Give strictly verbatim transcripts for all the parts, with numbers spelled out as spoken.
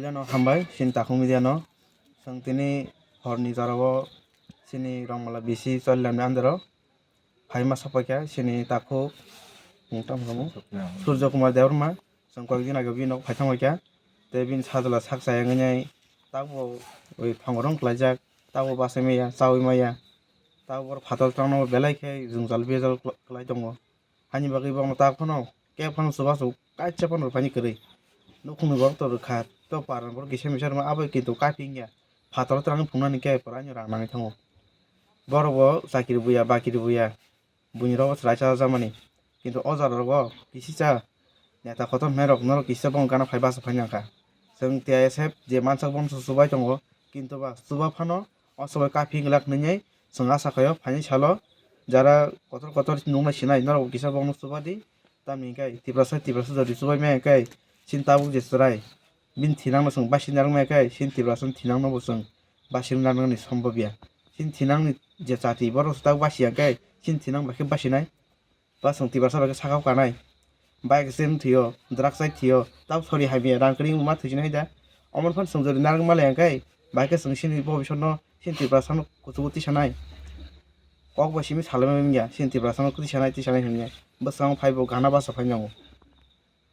Media no hambai, chini takhuk media no. Chwng tini horni jorao chini Rongmala bisi Cholilamni under o phaima sokpaikha chini takhuk, hmm, tamo tamo? Surjo Kumar Debbarma. Chwng koyekdin age bini nok phaithang baikha. Tei bini sajla sak chaya wngwi nai tabuk oi phangorong klaijak, tabuk bachai maya, chaui maya. Tabuk borok phatar twlangno belai khe jwngjal bejal klai tongo. Hani bagwi bono ta phano khe phano chubachu kaisa phano rwphani kwrwi. Nukhungni borok to rwkha, to parani borok kisa misa rwma abo kintu kaphik wngya. Phataro twlangwi phunuknani khe pura ani rang nangwi thango. Borok bo chakiri buya, bakiri buya, buini rogo chwrai chajak mani. Kintu o jora rogo kisisa neta kotor hwnai rok norok kisa bongni gana phai bachai phai nangkha. Chwng T I S F je mansak bono se chubai tongo, kintu ba chuba phano o chubai kaphik glak hwnwi chwng acha khaio phaini salo jara kotor kotor nuknai sinai norok bo kisa bongno chuba di. Tamni hwnkhe Tiprasa, Tiprasa jodi chubai maya hwnkhe chini tabuk je chwrai bini thinangno chwng basi narwk maya hwnkhe chini Tiprasani thinangno bo chwng basi narwknani sombobya. Chini thinangni je chati borok se tabuk basiya hwnkhe chini thinang bai khe basinai. Ba chwng Tiprasa bai khe sakao kanai. Bike accident thwio, drugs chai thwio, tabuk sori hamya rang kwrwi wngma thwisinai da. Omo phano chwng jodi narwk male hwnkhe bai khe chwng chini bobisotno chini Tiprasano kuchugo tisanai. Kok bai simi salai manya chini Tiprasano tisanai tisanai hwnwi bwskango phaibo gana bachai phai nango.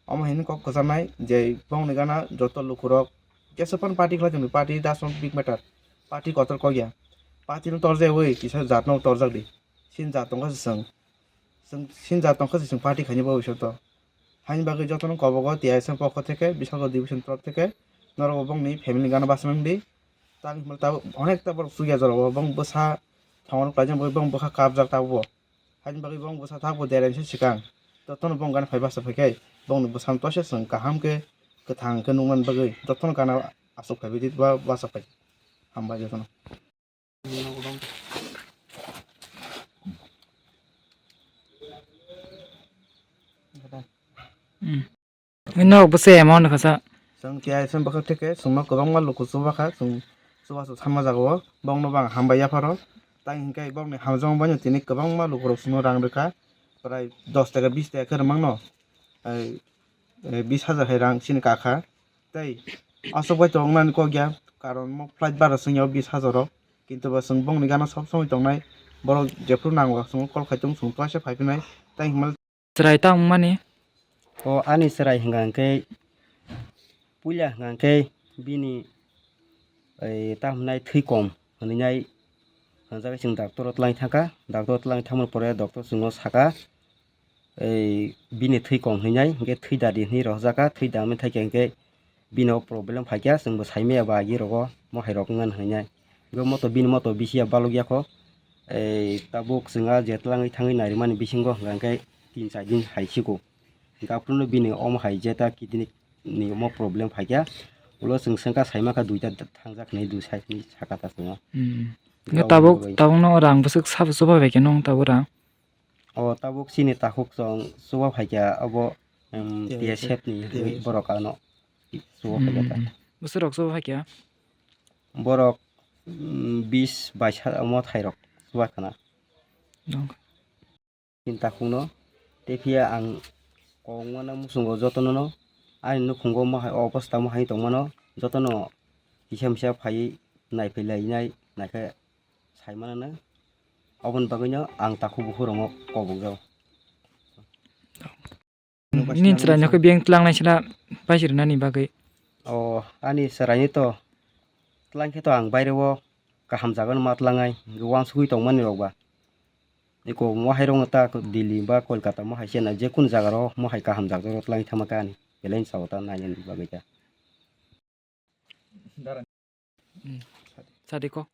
Omo hini kok kwcharnai je bongni gana joto lukurok jeswk phano party khlai tongdi, party that's not big matter, party kotor kokya, party no torjak wi kisa jat no torjak di, sin jat tongkha se chwng, chwng sin jat tongkha se chwng party khaini bobishoto. Haini bagwi jotono kobogo T I S F pokho theke, Bishalgarh division torop theke norok bongni family gana bachai mangdi. Tang hwnba tabuk onek ta borok chukya jorao bong bwsa thongno klaijak bagwi bong bwkha kapjak tabukbo. Haini bagwi bong bwsa tabukbo derai se swkang. Jotono bong gana phai bachai phai khe bongni bwsano toise chwng kaham khe kwthang khe nuknani bagwi jotono gana aswk phaibaidi ba bachai phai. Hambai jotono. Hmm. Norok bo se amount kha sa. Chwng T I S F bwkhak theke chwngno kwbangma luku chuba kha, chwng chubachu sama jagao bongno bo ang hambai yapharo. Tai hinkhe bongni hamjakma baino tini kwbangma lukurok chwngno rang rwkha, prai dos taka bis taka khe rwmangno, ai, eh, bis hajar hai rang chini kakha. Tei aswk bai tongnani kok ya, karon mo flight bara chwngya bis hajar o, kintu bo chwng bongni gana sob somoi tongnai, borok jephru nango chwngno call khai tongo, chwng twaisa phai phinai, tai hwnma Chwrai tamo wngmani? O ani chwrai hwnka hwnkhe, puila hwnka hwnkhe bini, ei, tamo hwnai thwi kom hwnwi nai hwnjagwi chwng doctor o twlang thangkha. Doctor o twlang thangmani pore doctor chwngno saka, ei, bini thwi kom hwnwi nai, hwnkhe thwi dadi hwnwi rohorjak kha. Thwi damani thai khe hwnkhe bini o problem phaikha, chwngbo saimaya ba agi rogo mohai rok wngmani hwnwi nai. Hwnkhe moto bini moto bisi ya balok ya kho, ei, tabuk chwng a je twlangwi thangwi nairimani bisingo hwnkha hwnkhe tin char din hai siko. Hwnkhe aphuru no bini omo hai je ta kidney ni omo problem phaikha, ulo chwng swngkha saima kha duita thangjak hinwi dui side ni saka ta chwngno. Hmm. Hwnkhe tabuk bai. Tabuk no rang bwswk sabo chuba bai khe nung tabuk rang? O tabuk chini takhuk chwng chuba phaikha abo, em, T S F ni borok ano chuba phaikha ta. Hmm. Bwswk rok chuba phaikha? Borok, mm, bis bais ha omo thairok chuba khana. Nung. Chini takhukno tei phiya ang kok wngmano muchungo jotono no ani nukhungo mohai o obostha mohai tongmano jotono kisa misa phaiwi naiphai lainai naikhe sai manano. Oboni bagwino ang takhuk bukhuk rokno kobokjago. Nini chwraino khe biyang twlangnai sina paisirnani bagwi? O, ani chwraino to twlang khe to ang baireo kaham jagano ma tlangnai, hwnkhe uansugwi tongmani rok ba. Eko mohai rokno ta Delhi ba Kolkata mohai se na jekunu jaga rok mohai kaham jaga rok twlangwi thangma khe ani belai chao ta nainani bagwi ta. Hmm. Sadi ko.